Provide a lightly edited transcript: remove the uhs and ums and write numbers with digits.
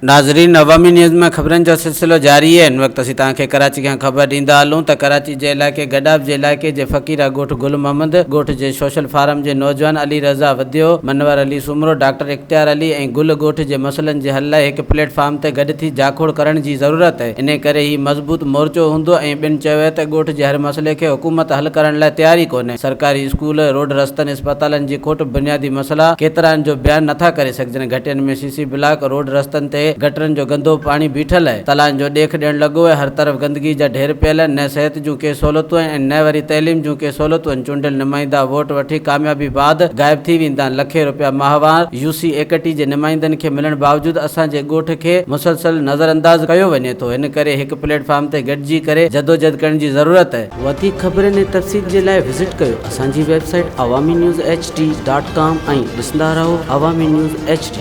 ناظرين عوامي نيوز ۾ خبرن جو سلسلو جاري آهي هن وقت اسين توهان کي ڪراچي کان خبر ڏيندا هلون ته ڪراچي جي علائقي گڏاپ جي علائقي جي فقيرا ڳوٺ گل محمد ڳوٺ جي سوشل فارم جي نوجوان علي رضا وديو، منور علي سومرو، ڊاڪٽر اختيار علي ۽ گل ڳوٺ جي مسئلن جي حل لاء هڪ پليٽ فارم تي گڏ ٿي جاکوڙ ڪرڻ جي ضرورت آهي انهي ڪري هي مضبوط مورچو هوندو ۽ ٻين چيو آهي ته ڳوٺ جي هر مسئلي کي حڪومت حل ڪرڻ لاء تيار ئي ڪونهي سرڪاري اسڪول، روڊ رستن، اسپتالن جي کوٽ بنيادي مسئلا ڪيترا آهن جو بيان نٿا ڪري سگهجن گهٽين ۾ سي سي بلاڪ روڊ رستن تي گٽرن جو گندو پاڻي بيٺل آهي، تلائن جو ڏيک ڏيڻ لڳو آهي، هر طرف گندگي جا ڍير پيل آهن، نه صحت جون ڪي سهولتون آهن ۽ نه وري تعليم جون ڪي سهولتون آهن، چونڊيل نمائندا ووٽ وٺي ڪاميابي بعد غائب ٿي ويندا آهن، لکين روپيا ماهوار يو سي ايڪٽي جي نمائندن کي ملڻ باوجود اسان جي ڳوٺ کي مسلسل نظرانداز ڪيو وڃي ٿو، ان ڪري هڪ پليٽ فارم تي گڏجي ڪري جدوجهد ڪرڻ جي ضرورت آهي. وڌيڪ خبرن ۽ تفصيل جي لاء وزٽ ڪيو اسان جي website Awami news H D dot com ۽ ڏسندا رهو عوامي نيوز ايڇ ڊي.